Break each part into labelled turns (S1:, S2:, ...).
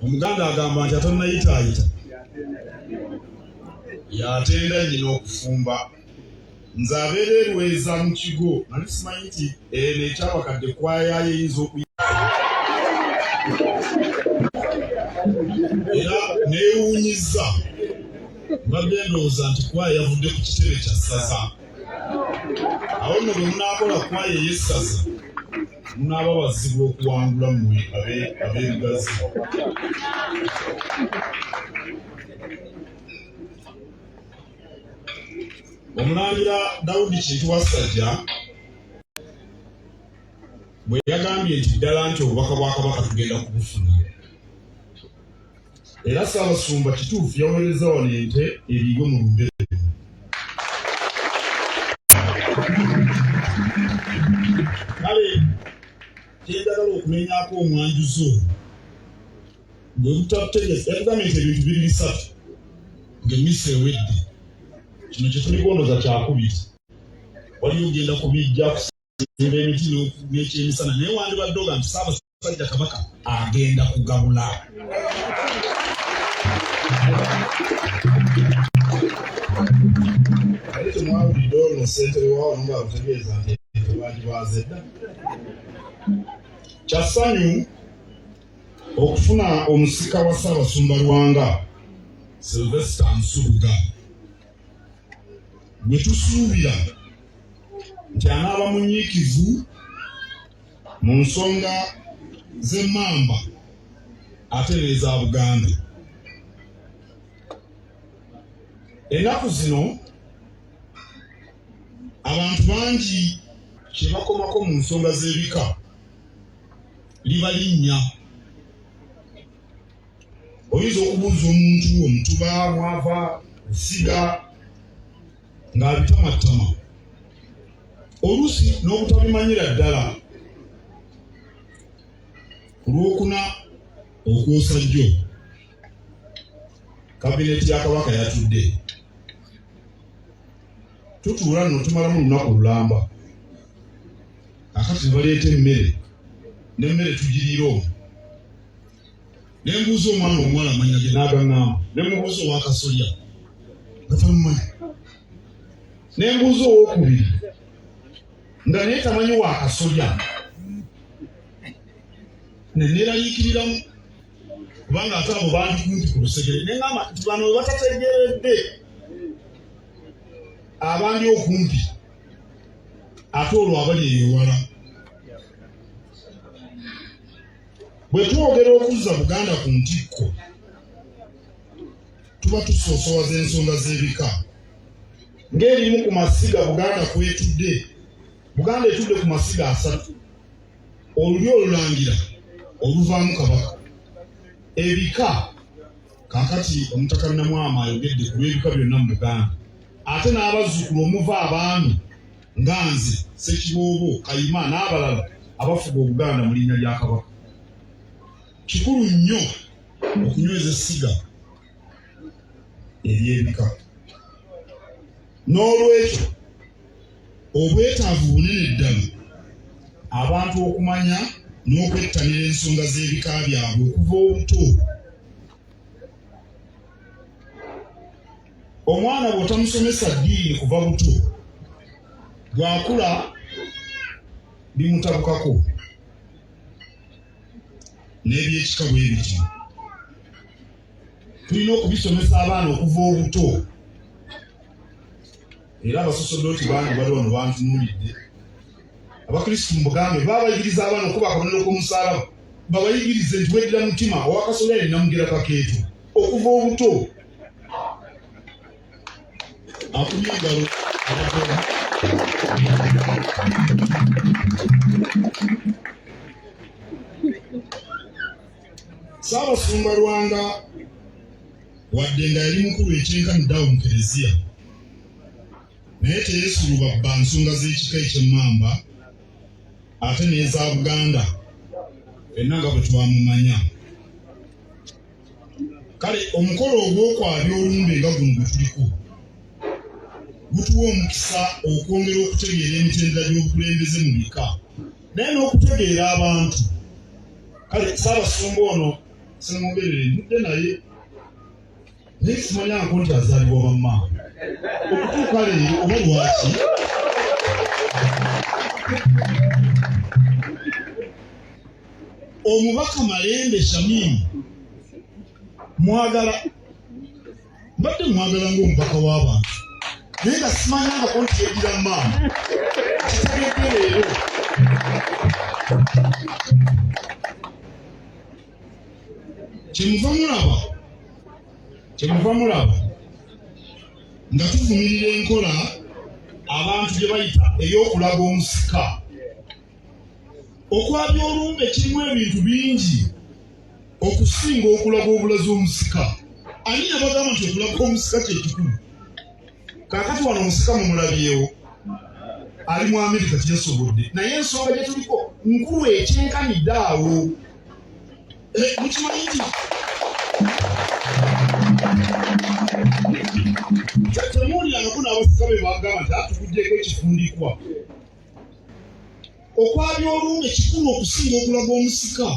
S1: Omuganda agamba nti atannayitaayita yatenda nnyina okufumba. Nze abeera erweza mu kigo nali simanyi nti eno ekyabakadde kwayayo eyinza okuyi era neewuunyizza mbadde ndowooza nti kwaya yavudde ku kitebe kya ssaza. Awo nno bwe munaakola kwaya ey'essaza munaaba bazibu okuwangula mmwe ab'ebigazi. Omulangira Daudi Kintu Wassajja bwe yagambye nti ddala nti obubaka bwa Kabaka tugenda kubufuna era Ssaabasumba kituufu yaweereza wano ente eriibwe mu lumbe. Kale kyenjagala okunenyako omwanjuzi ono bwe butategeeza yatugambye nti ebintu biri bisatu ng'emmisa ewedde kino kye tulikondoza kyakubiri waliyo ogenda kubijja kusimba emiti n'ekyemisana naye wandibadde oga nti Ssaabasajja Kabaka agenda kugabula. Ate temwawulidde ono ssentebe waawo nga ategeeza nti tebagibaaze dda. Kya ssanyu okufuna omusika wa Ssaabasumba Lwanga Sylvester Nsubuga gwe tusuubira nti anaaba munyiikivu mu nsonga z'emmamba ate n'eza Buganda. Ennaku zino abantu bangi kye bakomako mu nsonga z'ebika liba linnya. Oyinza okubuuza omuntu omutuba mwava nsiga ng'abitamattama oluusi n'obutabimanyira ddala. Ku Lwokuna okwosa jjo kabineeti ya Kabaka yatudde tutuula nno tumalamu olunaku lulamba akati ne baleeta emmere n'emmere tugiriira omwo ne mbuuza omwana omuwala amanya ge n'agaŋŋamba ne mubuuza ow'akasolya nga tamumanyi ne mbuuza ow'okubiri nga naye tamanyi w'akasolya ne neeraliikiriramu kubanga ate abo bandi kumpi ku lusegere ne ŋŋamba nti bano we batategeeredde abandi okumpi ate olwo abali eyo ewala. Bwe twogera okuzza Buganda ku ntikko tuba tusoosowaza ensonga z'ebika ng'erimu ku masiga Buganda kwetudde. Buganda etudde ku masiga asatu: olulyo olulangira oluvaamu Kabaka, ebika. Kaakati Omutaka Namwama ayogedde ku lw'ebika byonna mu Buganda, ate n'abazzukulu omuva abaami nga nze Ssekiboobo, Kayima n'abalala abafuga Obuganda mu linnya lya Kabaka. Kikulu nnyo okunyweza essiga ery'ebika. N'olwekyo obwetaavu bunene ddala abantu okumanya n'okwettanira ensonga z'ebika byabwe okuva obuto. Omwana bw'otamusomesa ddiini kuva buto, bw'akula bimutabukako n'ebyekika bwe bityo. Tulina okubisomesa abaana okuva obuto. Era abasosodooti bangi bali wano bantunuulidde. Abakristu mu Buganda babayigiriza abaana okuba akabonero k'omusaalaba, babayigirize nti weddira mutima owakasolya ye Namugera Kakeeto okuva obuto. Akubye engalo Ssaabasumba Lwanga wadde nga yali mukulu ekyenkanidde awo mu Kereziya, naye teyeesulubabba nsonga z'ekika eky'Emmamba ate n'eza Buganda fenna nga bwe twamumanya. Kale omukolo ogw'okwabya olumbe nga guno gwe tuliko gutuwa omukisa okwongera okutegeera emitendera gy'obukulembeze mu bika naye n'okutegeera abantu. Kale Ssaabasumba ono Ssemwogerere ndudde naye naye simanyangako nti azaalibwa bamma okutuuka leero oba lwaki. Omubaka Malende Shamim mwagala, mbadde mwagala ng'omubaka w'abantu naye nga simanyangako nti yeddira maama, kitegedde leero. Kyemuva mulaba nga tuvumirira enkola abantu gye bayita ey'okulaga omusika. Okwabya olumbe kirimu ebintu bingi okusinga okulaga obulazi omusika. Ani yabagamba nti okulaga omusika kye kikulu? Kaakati wano omusika mumulabyewo ali mu Amerika, teyasobodde, naye ensonga gye tuliko nkulu ekyenkanidde awo. Mukimanyi nti temuwulirangako n'abasika be bagamba nti atukugyeko ekifundikwa. Okwabya olumbe kikulu okusinga okulaga omusika.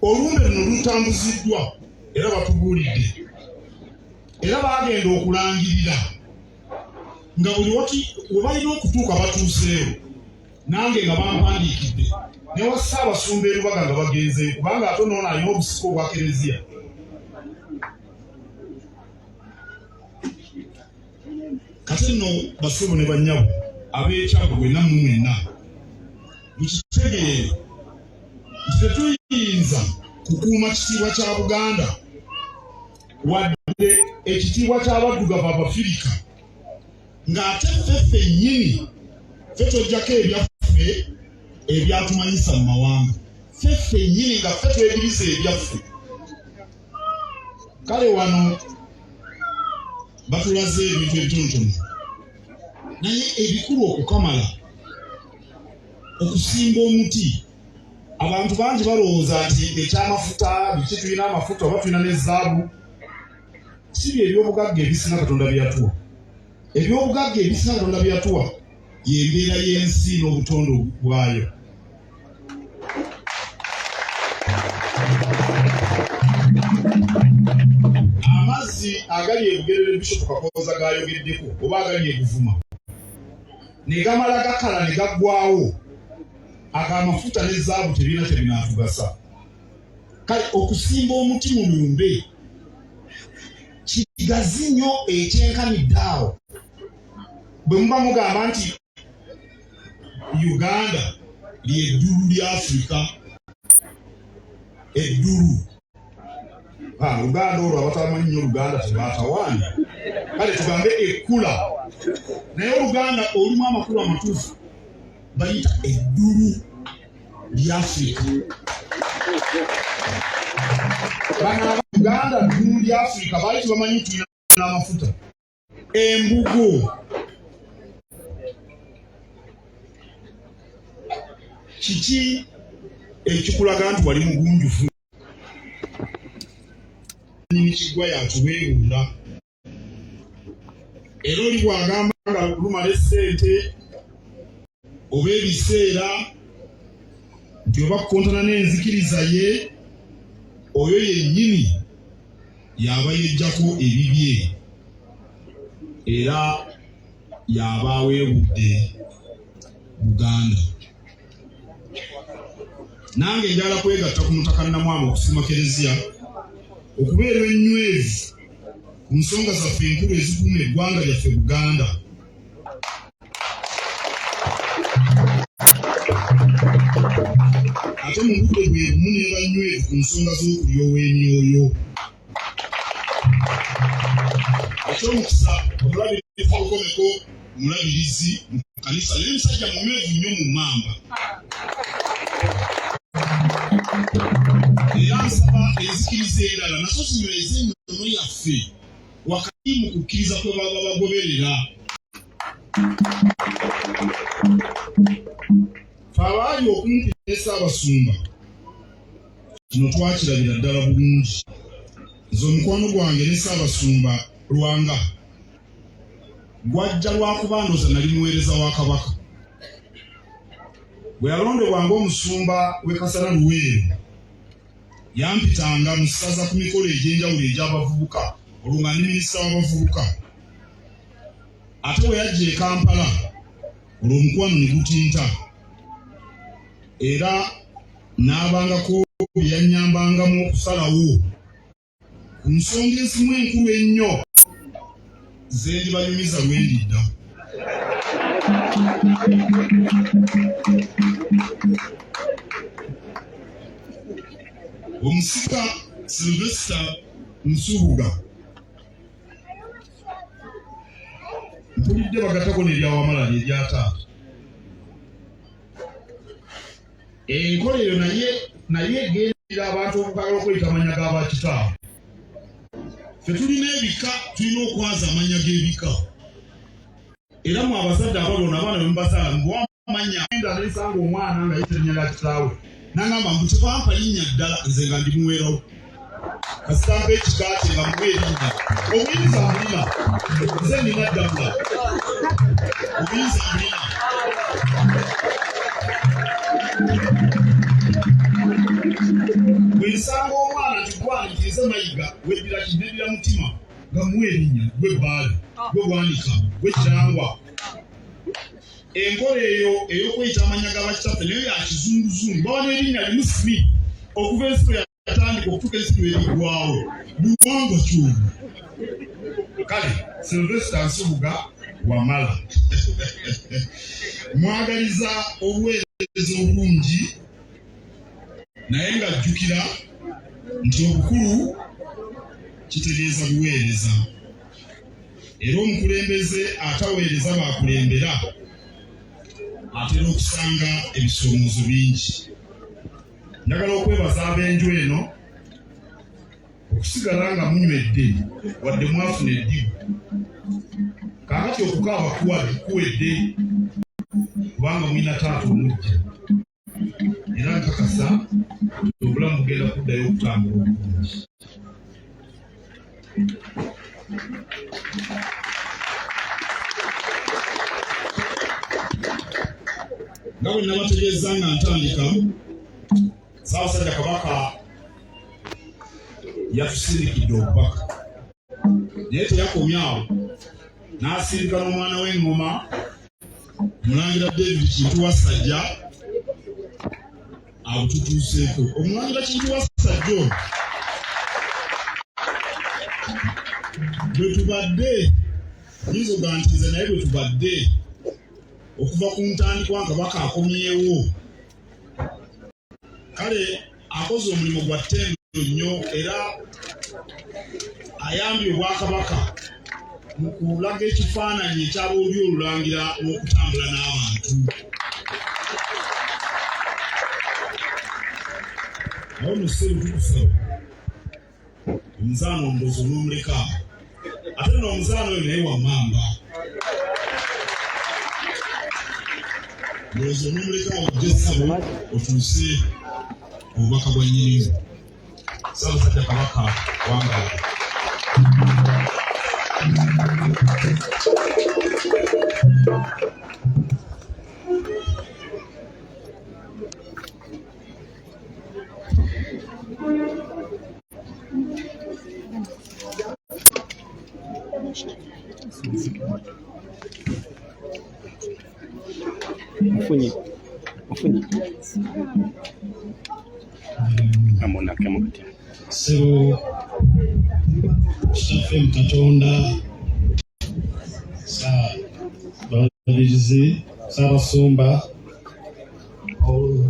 S1: Olumbe luno lutambuziddwa era batubuulidde, era baagenda okulangirira nga buli wati we balina okutuuka batuuseewo. Nange nga bampandiikidde ne wa Ssaabasumba e Lubaga nga bagenzeeyo, kubanga ate noono alina obusika obwa Kereziya. Kati nno bassebo ne bannyabo ab'Ekyaggwe nammwe mwenna mukitegeere nti tetuyinza kukuuma kitiibwa kya Buganda wadde ekitiibwa ky'abaddugavu Abafirika ng'ate ffe ffennyini ffe tweggyako ebyaffe ebyatumanyisa mu mawanga, ffe ffennyini nga ffe twediriza ebyaffe. Kale wano batulaze ebintu ebitonotono naye ebikulu okukamala. Okusimba omuti, abantu bangi balowooza nti ekyamafuta biki, tulina amafuta oba tulina ne zaabu. Si bye ebyobugagga ebisinga Katonda bye yatuwa. Ebyobugagga ebisinga Katonda bye yatuwa y'embeera y'ensi n'obutonde bwayo. Amazzi agali e Bugerere Bishop Kakooza g'ayogeddeko oba agali e Buvuma ne gamala gakala ne gaggwawo, ago amafuta ne zaabu tebirina kye binaatugasa. Kale okusimba omuti mu lumbe kigazi nnyo ekyenkanidde awo. Bwe muba mugamba nti Uganda ly'eddulu lya Afirika, eddulu Luganda olwo abatamanyi nnyo Luganda tebaatawaanya, kale tugambe ekkula, naye Oluganda olumu amakulu amatuufu bayita eddulu lya Afirika. Bano Uganda ddulu lya Afirika baali tebamanyi tulina amafuta. Embugo kiki ekikulaga nti wali mugunjufu? Nnyini kiggwa yatuweebuula, era oli bw'agamba nga lumala essente oba ebiseera nti oba kukontana n'enzikiriza ye, oyo yennyini y'aba yeggyako ebibye era y'aba aweebudde Buganda. Nange njagala kwegatta ku Mutaka Nnamwama okusiima Kereziya okubeera ennywevu ku nsonga zaffe enkulu ezikuuma eggwanga lyaffe Buganda. Ate mu budde bwe bumu ne banywevu ku nsonga z'okulyowa emyoyo. Eky'omukisa omulabirizi Lukomeko mulabirizi mu kanisa, naye musajja munywevu nnyo mu mmamba. Era nsaba enzikiriza endala nazo zinyweze ennono yaffe wakati mu kukkiriza kwe baba bagoberera. Ffe abaali okumpi ne Ssaabasumba kino twakirabira ddala bulungi. Nze omukwano gwange ne Ssaabasumba Lwanga gwajja lwakuba ndooza nali muweereza wa Kabaka. Bwe yalondebwa ng'omusumba w'e Kasana Luweero, Yampitanga mu ssaza ku mikolo egy'enjawulo egy'abavubuka, olwo nga ndi minisita w'abavubuka. Ate bwe yajja e Kampala, olwo omukwano ne gutinta, era n'abangako bye yannyambangamu okusalawo ku nsonga ezimu enkulu ennyo ze ndibanyumiza lwe ndidda. Omusika Sylvester Nsubuga mpulidde bagatako n'eryawamala lyerya taata. Enkola eyo naye naye egendera abantu okwagala okweyita amanya ga bakitaabwe. Ffe tulina ebika, tulina okwaza amanya g'ebika. Era mu abazadde abalona abaana bwe mubazaala mubawa amannya. Ngenda ne nsanga omwana nga yita erinnya lya kitaawe n'angamba mbu tebampa linnya ddala, nze nga ndimuweerawo. Kasita mpa ekika kye nga muwa erinnya. Obuyinza mbulina, nze nina ddamula. Obuyinza mbulina. Bwe nsanga omwana nti gwange nti nze Mayiga weddira ki? Neddira mutima nga muwa erinnya, gwe Bbaale, gwe Bwanika, gwe Kirangwa. Enkola eyo ey'okweyita amannya ga bakitaffe nayo ya kizunguzungu. Baba n'erinnya limu Smith okuva ensi lwe yatandika okutuuka ensi lw'eriggwawo. Buwangwa ki obwo? Kale Sylvester Nsubuga Wamala mwagaliza obuweereza obulungi naye ng'ajjukira nti obukulu kitegeeza buweereza. Era omukulembeze ataweereza b'akulembera atera okusanga ebisoomoozo bingi. Njagala okwebaza ab'enju eno okusigala nga munywedde wadde mwafuna eddibu. Kaakati okukaaba kuwedde kubanga mulina taata omuggya. Era nkakasa nti obulamu bugenda kuddayo okutambula obulungi. Nga bwe nabategeeza nga ntandika, Ssaabasajja Kabaka yatusindikidde obubaka, naye teyakomye awo, n'asindika n'omwana w'eŋŋoma Omulangira David Kintu Wassajja abututuuseeko. Omulangira Kintu Wassajja ono bwe tubadde nyinza okuga nti nze naye bwe tubadde okuva ku ntandikwa Kabaka akomyewo. Kale akoze omulimu gwa ttendo nnyo era ayambye Obwakabaka mu kulaga ekifaananyi eky'aboolyo olulangira n'okutambula n'abantu. Awo nno ssebo tukusaba omuzaana omudozi onoomuleka ate nno omuzaana oyo naye wa mmamba ndowooza onoomuleka ojje ssebo otuuse obubaka bwa nnyinimu. Ssaabasajja Kabaka wangaala.
S2: Mufunye mufunye amunakemu kati.
S3: Ssebo kitaffe mu Katonda, Ssaababirizi, Ssaabasumba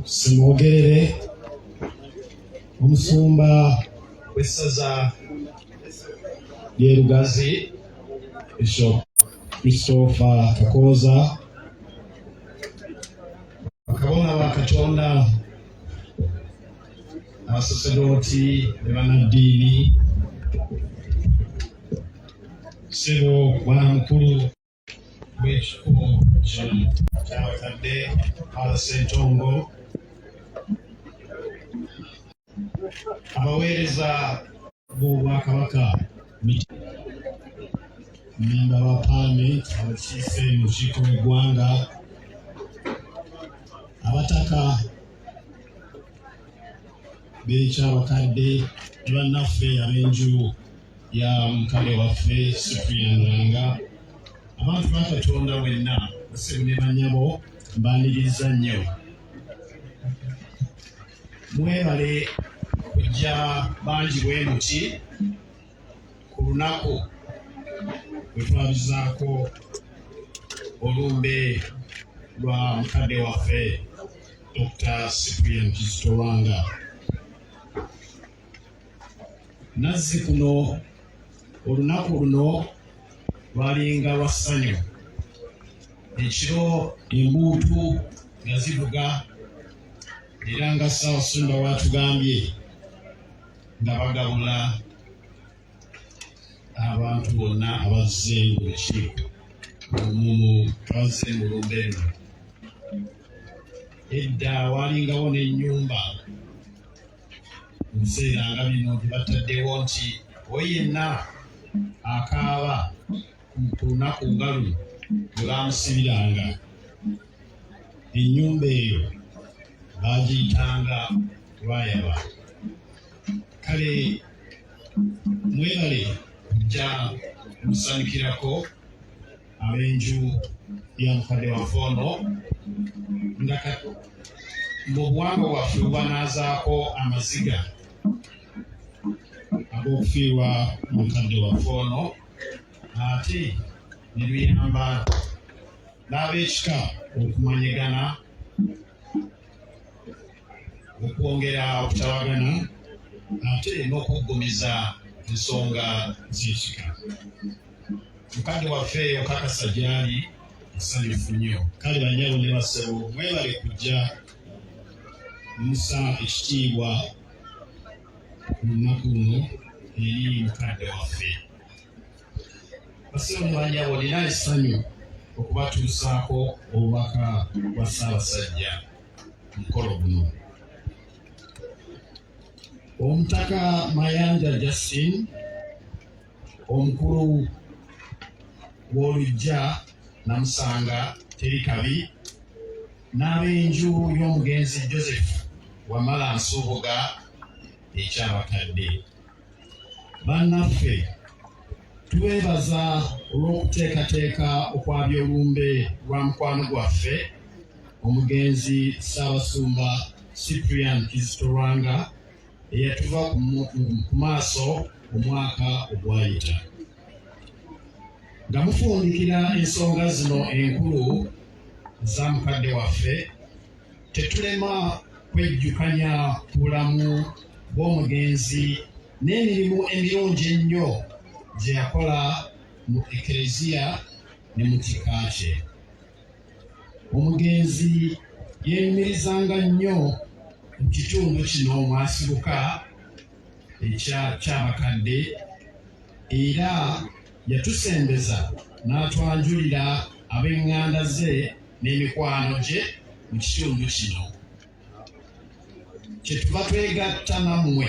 S3: Ssemwogerere, omusumba w'essaza ly'e Lugazi Bishop Christopher Kakooza, bakabona ba Katonda, abasaserdooti ne bannaddiini, ssebo bwana mukulu w'ekikubo kino ky'abakadde Father Ssentongo, abaweereza b'Obwakabaka, memba ba Palamenti, abakiise mu lukiiko lw'eggwanga, abataka, b'ekyabakadde ne bannaffe ab'enju ya mukadde waffe Cyprian Lwanga, abantu ba Katonda mwenna, bassebo ne bannyabo, mbaaniriza nnyo. Mwebale kujja bangi bwe muti ku lunaku bwe twabizaako olumbe lwa mukadde waffe Dr. Cyprian Kizito Lwanga. Nazzi kuno olunaku luno lwalinga lwa ssanyu. Ekiro embuutu nga zivuga era nga Ssaabasumba bw'atugambye nga bagabula abantu bonna abazze mu lukiiko abazze mu lumbe luno. Edda walingawo n'ennyumba mu biseera nga bino gye bataddewo nti oyo yenna akaaba ku lunaku nga luno bwe baamusibiranga ennyumba eyo baagiyitanga lwayaba. Kale mwebale kujja musanyukirako ab'enju ya mukadde waffe ono nga mu buwangwa bwaffe bubanaazaako amaziga ag'okufiirwa mukadde waffe ono ate ne luyamba n'ab'ekika okumanyigana, okwongera okutabagana ate n'okuggumiza ensonga z'ekika. Mukadde waffe okakasa gy'ali musanyufu nnyo. Kale bannyabo ne bassebo, mwebale kujja musa ekitiibwa ku lunaku luno eri mukadde waffe. Bassebo ne bannyabo, nina essanyu okubatuusaako obubaka bwa Ssaabasajja ku mukolo guno. Omutaka Mayanja Justin, omukulu w'oluggya Namusanga Teri Kabi, n'ab'enju y'omugenzi Joseph Wamala Nsubuga ekyabakadde. Bannaffe, tubeebaza olw'okuteekateeka okwabya olumbe lwa mukwano gwaffe omugenzi Ssaabasumba Cyprian Kizito Lwanga eyatuva ku maaso omwaka ogwayita. Nga mufundikira ensonga zino enkulu za mukadde waffe, tetulema kwejjukanya ku bulamu bw'omugenzi n'emirimu emirungi ennyo gye yakola mu Ekereziya ne mu kika kye. Omugenzi yeenyumirizanga nnyo mu kitundu kino mw'asibuka ekya Kyabakadde era yatusembeza n'atwanjulira ab'eŋŋanda ze n'emikwano gye mu kitundu kino. Kyetuva twegatta nammwe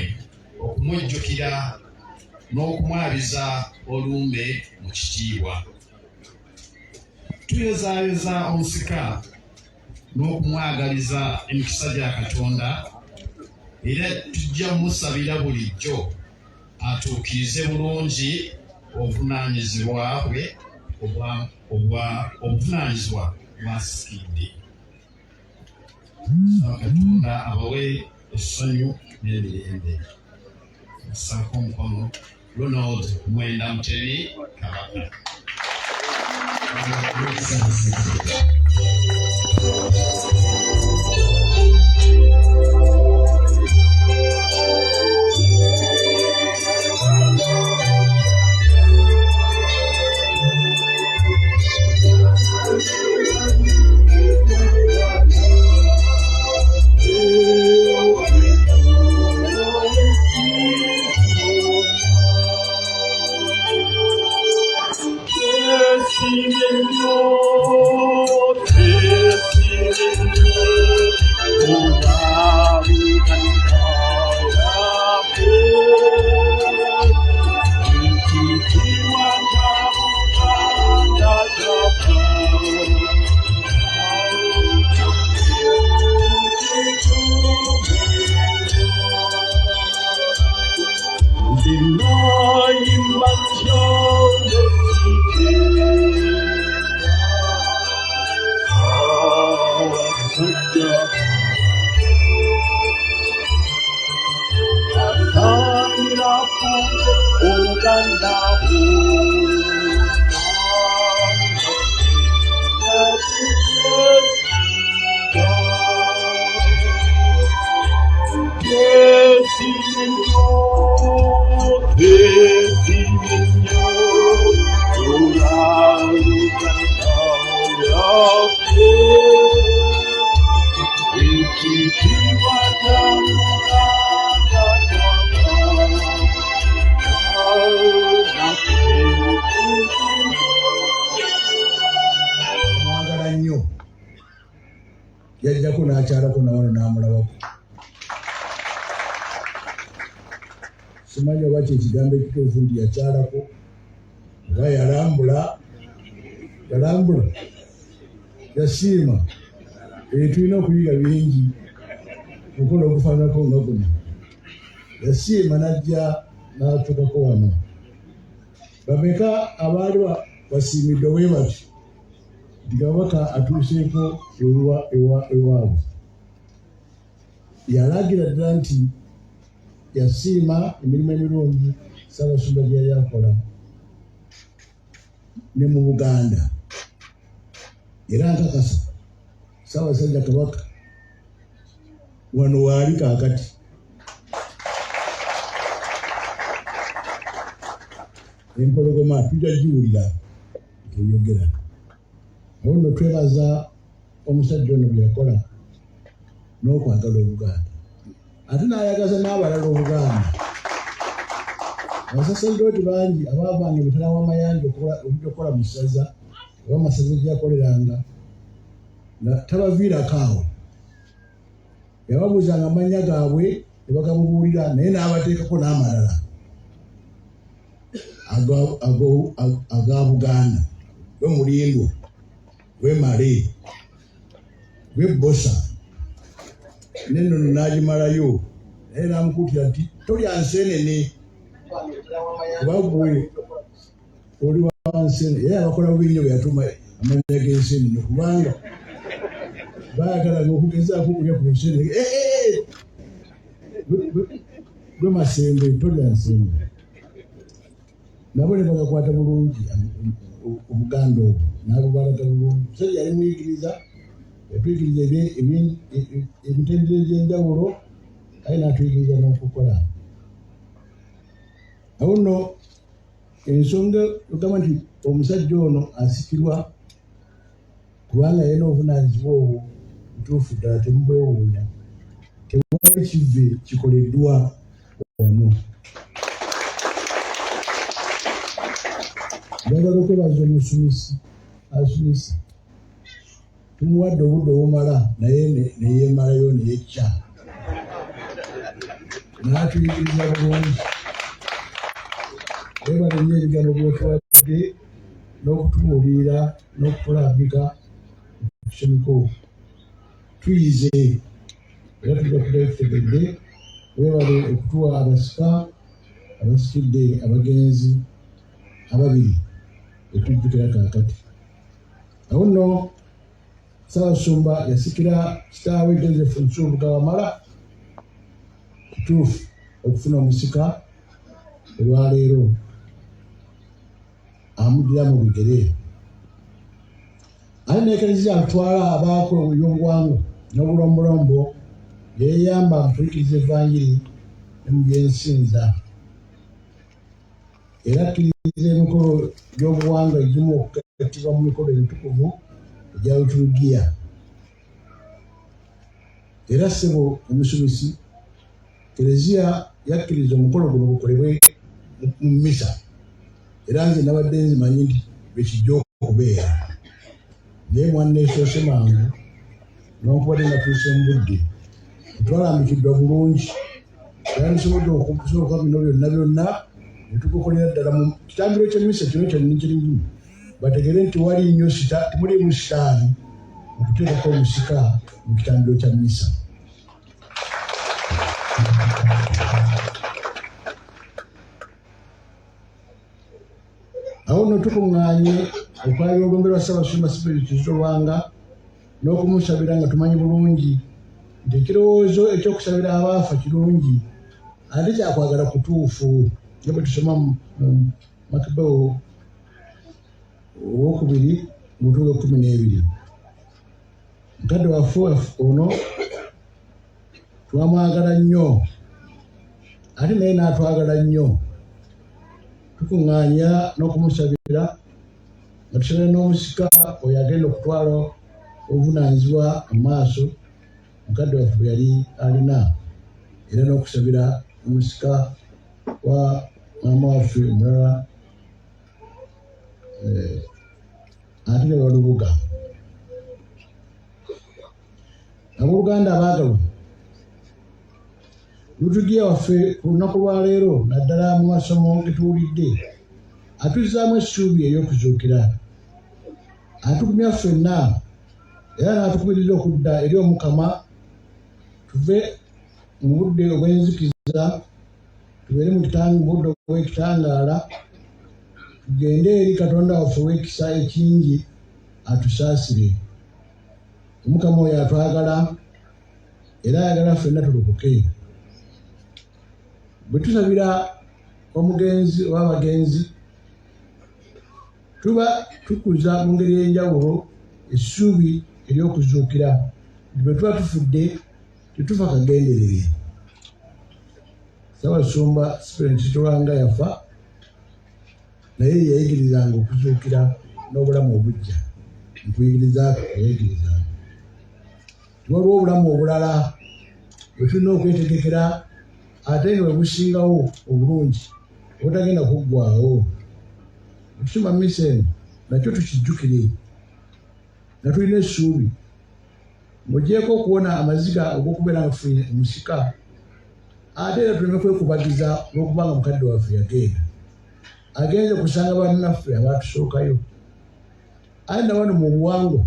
S3: okumujjukira n'okumwabiza olumbe mu kitiibwa. Tuyozaayoza omusika n'okumwagaliza emikisa gya Katonda era tujja musabira bulijjo atuukirize bulungi obuvunaanyizibwa bwe obuvunaanyizibwa bw'asikidde. Nsaba Katonda abawe essanyu n'emirembe. Assaako omukono Ronald Mwenda Mutebi Kabaka.
S4: Mwagala nnyo, yajjako n'akyalako nawano n'amulabako. Simanyi oba kyekigambo ekituufu nti yakyalako oba yalambula, yalambula, yasiima. Tulina okuyiga bingi mukono ogufaananako nga guno. Yasiima n'ajja n'atuukako wano. Bameka abaali basiimiddwa bwe bati nti kabaka atuuseeko ewaabwe? Yalagira ddala nti yasiima emirimu emirungi Ssaabasumba gye yali akola ne mu Buganda, era nkakasa Ssaabasajja Kabaka wano waali kaakati. Empologoma tujja giwulira ng'eyogera. Awo nno twebaza omusajja ono bye yakola n'okwagala Obuganda, ate n'ayagaza n'abalala Obuganda. Abasaserdooti bangi abaavanga emitala w'amayanja okujja okukola mu ssaza oba amasaza gye yakoleranga, nga tabaviirako awo. Yababuuzanga amannya gaabwe ne bagamubuulira, naye n'abateekako n'amalala aga Buganda. Gwe Mulindwa, gwe Male, gwe Bbosa, n'ennono n'agimalayo, naye n'amukuutira nti tolya nseenene kuba gwe oli wa nseenene. Era yabakola bubi nnyo bwe yatuuma amannya g'enseenene, kubanga baagalanga okugezaako okulya ku nseenene. Gwe Masembe, tolya nseenene. Nabo ne bagakwata bulungi Obuganda obwo, n'abubalaga bulungi. Musajja yali muyigiriza, yatuyigiriza emitendera egy'enjawulo, aye n'atuyigiriza n'okukola. Awo nno ensonga ogamba nti omusajja ono asikirwa kubanga yalina obuvunaanyizibwa obwo butuufu ddala, temubwewuunya. Tewali kivve kikoleddwa wano. Njagala okwebaza omusumisi asumisa, tumuwadde obudde obumala naye neyeemalayo neyecca n'atuyigiriza bulungi. Webale nnyo ebigambo by'otuwadde n'okutubuulirira n'okutulambika okusomeko. Tuyize era tujja kuddayo tutegedde. Webale okutuwa abasika abasikidde abagenzi ababiri etujjukira kaakati. Awo nno Ssaabasumba yasikira kitaawe Joseph Nsubuga Wamala kituufu okufuna omusika olwaleero amuddira mu bigere. Ate n'Eklezia atwala abaako ebyobuwangwa n'obulombolombo yeeyamba mu kuyigiriza Evanjiri ne mu by'ensinza. Era akkiriza emikolo gy'obuwangwa egimu okugattibwa mu mikolo emitukuvu egya Liturgiya. Era ssebo omusumisi, Klezia yakkiriza omukolo guno gukolebwe mu mmisa, era nze nabadde nzimanyi nti bwe kijja okubeera, naye mwanneesoose mangu newankubadde natuuse mu budde. Twalambikiddwa bulungi era nsobodde okusooka bino byonna byonna ne tugukolera ddala mu kitambiro ky'emmisa kino kyonna kirimu, bategere nti wali nnyo temuliimu sitaani okuteekako omusika mu kitambiro kya mmisa. Awo nno tukuŋŋaanye okwabya olumbe lwa Ssaabasumba Cyprian Kizito Lwanga n'okumusabira, nga tumanyi bulungi nti ekirowoozo eky'okusabira abaafa kirungi ate kyakwagala kutuufu, nga bwe tusoma Makabewo owokubiri mu mutwe 12. Mukadde waffe ono twamwagala nnyo, ate naye n'atwagala nnyo. Tukuŋŋaanya n'okumusabira nga tusabira n'omusika oyo agenda okutwala obuvunaanyizibwa mu maaso mukadde waffe bwe yali alina, era n'okusabira omusika wa maama waffe omulala ate ne Balubuga. Abooluganda abaagalwa, lutugiya waffe ku lunaku lwa leero naddala mu masomo ge tuwulidde atuzzaamu essuubi ery'okuzuukira, atugumya ffenna era n'atukubiriza okudda eri Omukama tuve mu budde obw'enzikiza tubeere mu budde obw'ekitangaala, tugende eri Katonda waffe ow'ekisa ekingi atusaasire. Omukama oyo atwagala era ayagala ffenna tulokoke. Bwe tusabira omugenzi oba abagenzi tuba tukuza mu ngeri ey'enjawulo essuubi ery'okuzuukira nti bwe tuba tufudde tetufa kagenderere. Ssaabasumba Cyprian Kizito Lwanga yafa naye yayigirizanga okuzuukira n'obulamu obuggya. Nkuyigiriza yayigirizanga waliwo obulamu obulala bwe tulina okwetegekera ate nga bwe busingawo obulungi obutagenda kuggwaawo. Okusoma mmisa eno nakyo tukijjukire nga tulina essuubi. Ng'oggyeeko okuwona amaziga ogw'okubeera nga tufunye omusika, ate era tuleme kwekubagiza olw'okuba nga mukadde waffe yagenda. Agenze kusanga bannaffe abaatusookayo. Aye na wano mu buwangwa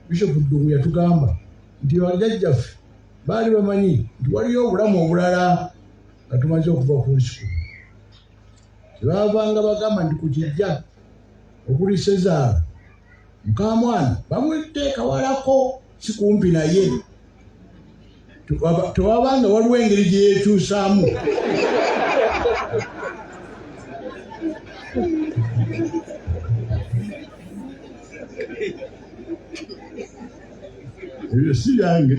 S4: Bishop Ddungu yatugamba nti bajjajjaffe baali bamanyi nti waliyo obulamu obulala nga tumaze okuva ku nsi kuno. Tebaavanga bagamba nti ku kijja okuli Sezaala mukamwana bamwiteeka walako si kumpi naye. Tewabanga waliwo engeri gye yeekyusaamu. Ebyo si byange.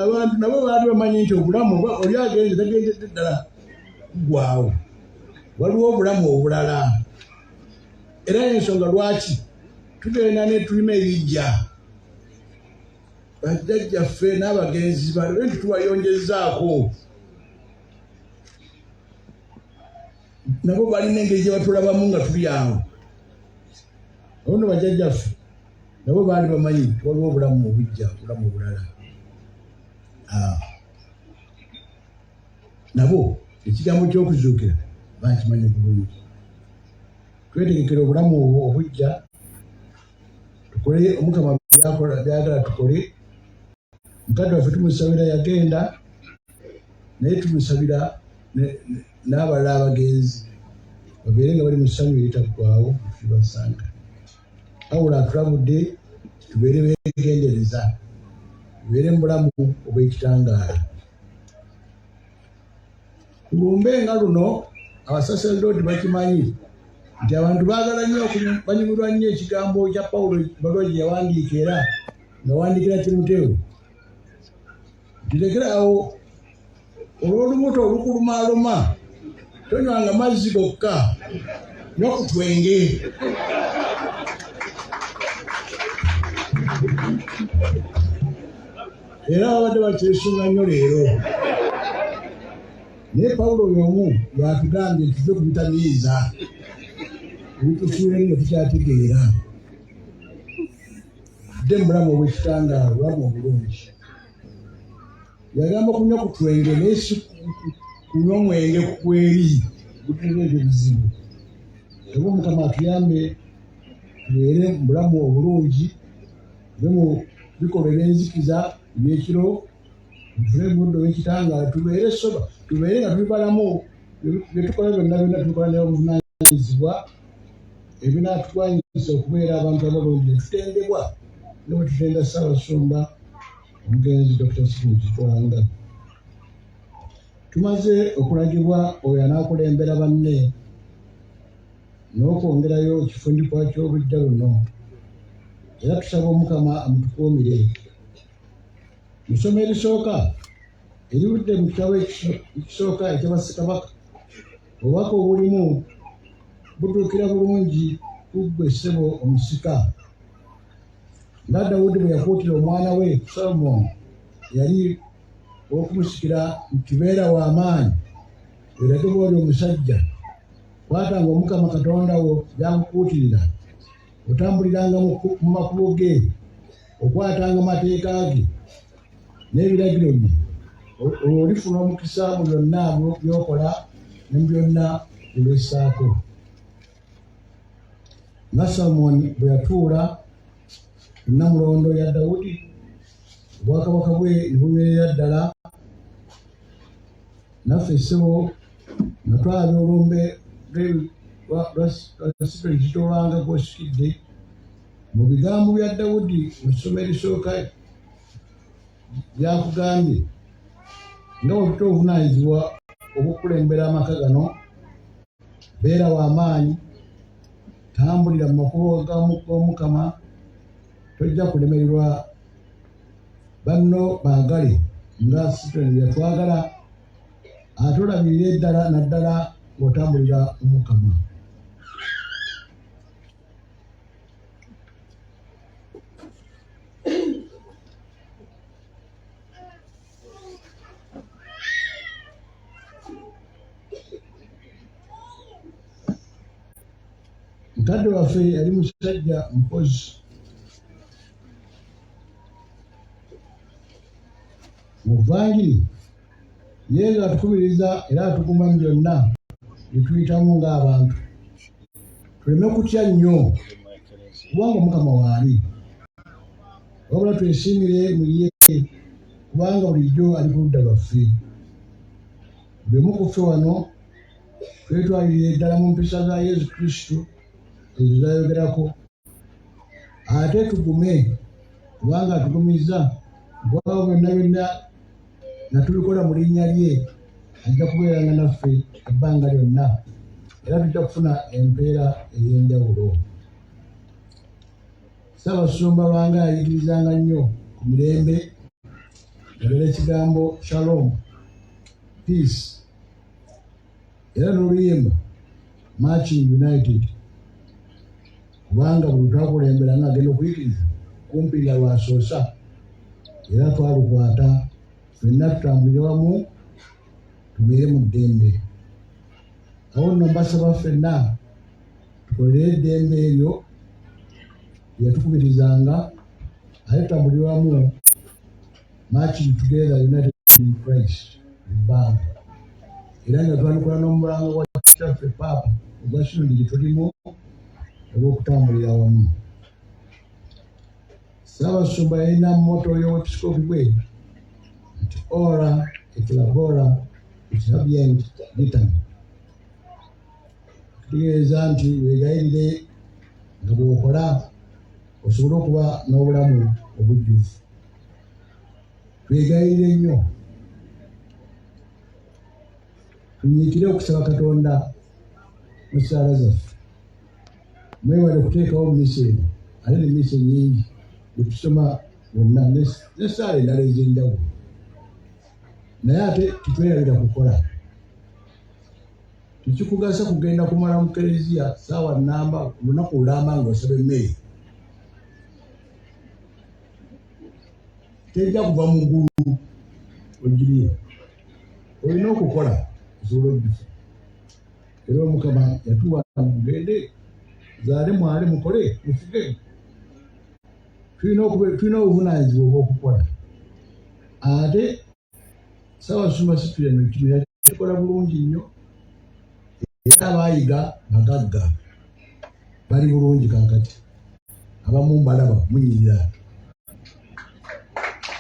S4: Abantu nabo baali bamanyi nti obulamu oli agenze tagendedde ddala kuggwaawo, waliwo obulamu obulala. Era ensonga lwaki tugenda ne tulima ebijja, bajjajjaffe n'abagenzi balabe nti tubayonjezaako, nabo balina engeri gye batulabamu nga tuli awo. Abo nno bajjajjaffe nabo baali bamanyi nti waliwo obulamu obujja, obulamu obulala. Nabo ekigambo ky'okuzuukira bakimanya bulungi. Twetegekere obulamu obwo obujja, tukole Omukama byagala tukole. Mukadde waffe tumusabira yagenda, naye tumusabira n'abalala abagenzi babeere nga bali mu ssanyu eritaggwaawo tubasanga. Pawulo atulabudde tubeere beegendereza, tubeere mu bulamu obw'ekitangaala. Ku lumbe nga luno abasaserdooti bakimanyi nti abantu baagala nnyo banyumirwa nnyo ekigambo kya Pawulo ebbaluwa gye yawandiika era ng'awandiikira Timoteewo nti lekera awo olw'olubuto olukulumaaluma tonywanga mazzi gokka, nywa ku twenge. Era babadde bakyesunga nnyo leero. Naye Pawulo oyo omu yatugambye nti tuve ku bitamiiza ebitusuula nga tukyategeera, tudde mu bulamu obw'ekitangaala, obulamu obulungi. Yagamba kunywa ku twenge naye si kunywa mwenge kweri gutuleeta ebyo bizibu. Oba Omukama atuyambe tubeere mu bulamu obulungi, tuve mu bikolwa ebyenzikiza ebyekiro, tufune budde obw'ekitangaala, tubeere soba, tubeere nga tuli balamu, bye tukola byonna byonna tubikola n'obuvunaanyizibwa ebinaatugwanyisa okubeera abantu abalungi ne tutendebwa nga bwe tutenda Ssaabasumba omugenzi Dr. Stephen Kizito Lwanga. Tumaze okulagibwa oyo anaakulembera banne n'okwongerayo ekifundikwa ky'oluggya luno era tusaba Omukama amutukuumire. Mu ssomo erisooka erivudde mu kitabo ekisooka ekya Bassekabaka, obubaka obulimu butuukira bulungi ku ggwe ssebo omusika. Nga Dawudi bwe yakuutira omwana we Solomooni eyali ow'okumusikira nti beera wa maanyi werage bw'oli omusajja, kwatanga Omukama Katonda wo by'akukuutirira, otambuliranga mu makubo ge, okwatanga amateeka ge n'ebiragiro bye, olwo olifuna omukisa mu byonna by'okola ne mu byonna bye wessaako. Nga Solomoni bwe yatuula ku nnamulondo ya Dawudi, obwakabaka bwe ne bunywerera ddala. Naffe ssebo nga twalabye olumbe lwa Siperi Kizito Lwanga gw'osikidde mu bigambo bya Dawudi mu ssomo erisooka byakugambye nga bwe tuta obuvunaanyizibwa obukulembera amaka gano, beera wa maanyi, tambulira mu makubo g'Omukama, tojja kulemererwa. Banno baagale nga Sitoni yatwagala, ate olabirire ddala naddala ng'otambulira Omukama. Mukadde waffe yali musajja mukozi. Mu vangiri Yesu atukubiriza era atuguma mu byonna bye tuyitamu ng'abantu tuleme kutya nnyo kubanga Omukama waali, wabula twesiimire mu ye kubanga bulijjo ali ku ludda lwaffe. Buli omu ku ffe wano twetwalirire ddala mu mpisa za Yesu Kristo ezo z'ayogerako, ate tugume kubanga atugumizza kubanga byonna byonna nga tubikola mu linnya lye ajja kubeeranga naffe ebbanga lyonna era tujja kufuna empeera ey'enjawulo. Ssaabasumba Lwanga yayigirizanga nnyo ku mirembe naddala ekigambo shalom, peace, era n'oluyimba Marching United, kubanga buli twakulembera nga agenda okuyigiriza kumpi nga lwasoosa era twalukwata ffenna tutambulire wamu tubeere mu ddembe. Awo nno mbasaba ffenna tukolere eddembe eryo lyeyatukubirizanga ate tutambulire wamu marching together united in Christ ebbanga era nga twanukula n'omulanga gwa kitaffe paapa ogwa sinodi gye tulimu olw'okutambulira wamu. Ssaabasumba yalina motto y'obwepisikoopi bwe nti ora et labora et habeant vitam, okutegeeza nti weegayirire nga bw'okola osobole okuba n'obulamu obujjuvu. Twegayirire nnyo, tunyiikire okusaba Katonda mu ssaala zaffe. Mwebale okuteekawo mmisa eno ate ne mmisa ennyingi gye tusoma bonna n'essaala endala ez'enjawulo, naye ate tetwerabira kukola. Tekikugasa kugenda kumala mu kereziya ssaawa nnamba olunaku lulamba ng'osaba emmere, tejja kuva mu ggulu ogirye, olina okukola osobola ogifa. Era Omukama yatuwa mugende zaale mwale mukole mufuge. Tulina obuvunaanyizibwa obw'okukola ate Ssaabasumba Cyprian kino yakikola bulungi nnyo era abaayiga bagagga bali bulungi kaakati, abamu mbalaba munyirira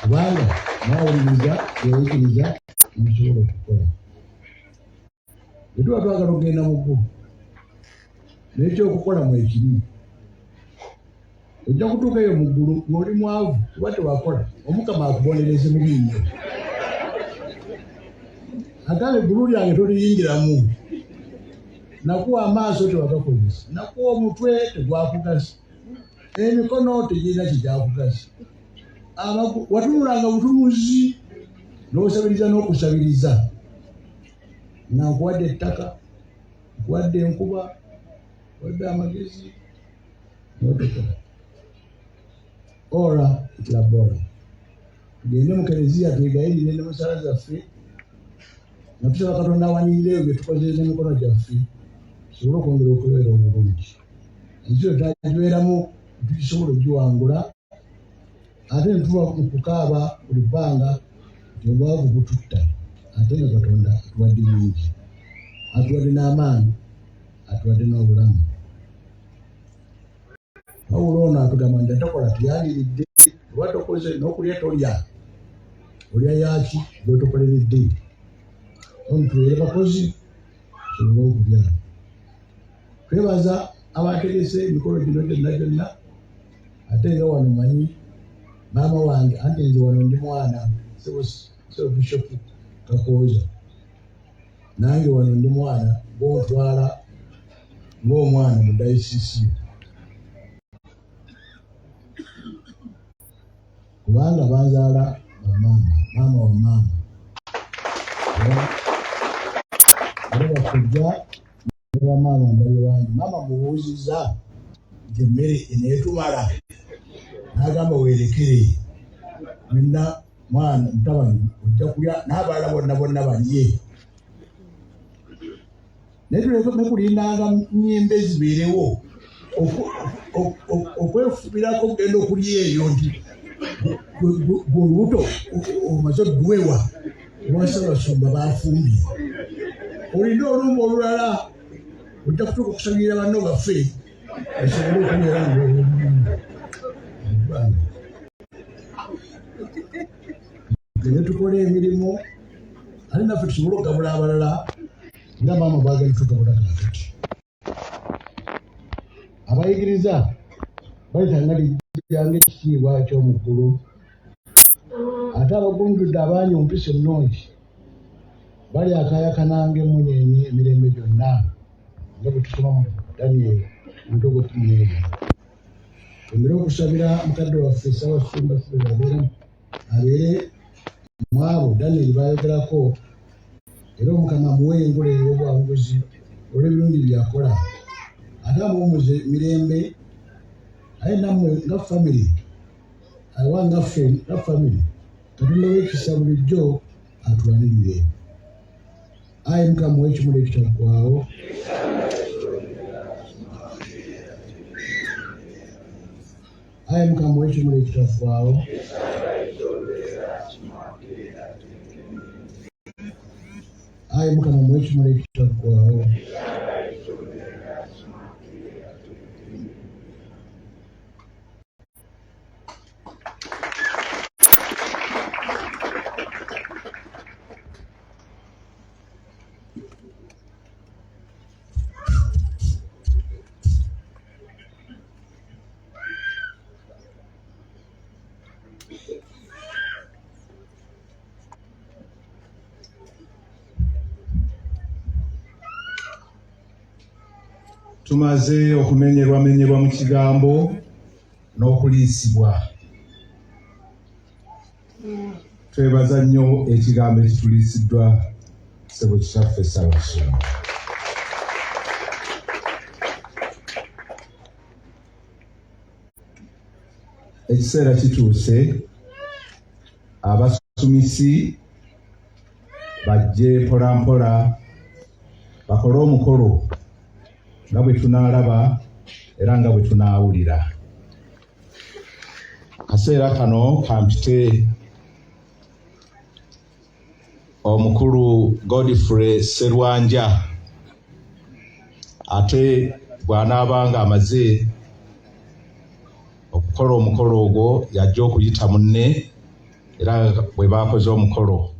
S4: kubanga mwawuliriza yayigiriza musobola okukola. Bwe tuba twagala okugenda mu ggulu n'ekyokukola mwekiri, ojja kutuuka eyo mu ggulu ng'oli mwavu kuba tewakola, Omukama akubonereze bubi nnyo. Agamba eggulu lyange toliyingiramu. Nakuwa amaaso tewagakozesa, nakuwa omutwe tegwakugasa, emikono tegirina kyekyakugasa, watunulanga butunuzi n'osabiriza n'okusabiriza, nga nkuwadde ettaka, nkuwadde enkuba, nkuwadde amagezi, n'otokola. Ora et labora. Tugende mu kereziya twegayirire ne mu ssaala zaffe nga tusaba Katonda awanirire ebyo bye tukoze n'emikono gyaffe, tusobole okwongera okubeera obulungi. Ensi yo twagibeeramu tugisobola ogiwangula, ate ne tuva mu kukaaba buli bbanga nti obwavu bututta, ate nga Katonda atuwadde bingi, atuwadde n'amaanyi, atuwadde n'obulamu. Pawulo ono atugamba nti atakola teyaliridde, oba tokoze n'okulya tolya, olya yaaki gw'otokoleredde. Ono tubeere bakozi tusobole okulya. Twebaza abategese emikolo gino gyonna gyonna, ate nga wano manyi maama wange, anti nze wano ndi mwana sebo Bishop Kakooza, nange wano ndi mwana gwontwala ng'omwana mu dayisisi, kubanga banzaala bamaama, maama wa maama era bakujja ne bamaama ndabye bangi. Maama mubuuzizza nti emmere eneetumala, n'agamba weerekere wenna mwana mutabani ojja kulya n'abalala bonna bonna balye, naye tuleme kulindanga nnyimbe zibeerewo okwefubirako okugenda okulya eyo nti gwe olubuto omaze oddwewa lwasabasumba bafumbye, olinde olumba olulala ojja kutuuka okusabirira banno baffe osobole okubeera nga ne tukola emirimu ate naffe tusobole okugabula abalala nga maama bwagenda tugabula kakati. Abayigiriza bayitanga lijjanga ekitiibwa ky'omu ggulu, ate abagunjudde abaanyi ompisa ennungi balyakaayakananga emmunyeenye emirembe gyonna, nga bwe tusoma mu Danyeri omutwe gw'ekkumi n'ebiri. Twongere okusabira mukadde waffe Ssaabasumba Silver abeere mu abo Danyeri b'ayogerako, era Omukama amuwe engule ey'obuwanguzi olw'ebirungi bye yakola, ate amuwummuze mirembe. Aye nammwe nga famire, awa nga ffe nga famire, Katonda w'ekisa bulijjo atuwanirire. Ayi Mukama ow'ekimuli ekitaggwaawo, ayi Mukama ow'ekimuli ekitaggwaawo, ayi Mukama ow'ekimuli ekitaggwaawo.
S5: Tumaze okumenyerwamenyerwa mu kigambo n'okuliisibwa. Twebaza nnyo ekigambo ekituliisiddwa ssebo kitaffe Ssaabasumba. Ekiseera kituuse abasumisi bajje mpolampola bakole omukolo nga bwe tunaalaba era nga bwe tunaawulira. Akaseera kano kampite omukulu Godfrey Sserwanja, ate bw'anaaba ng'amaze okukola omukolo ogwo yajja okuyita munne era bwe baakoze omukolo.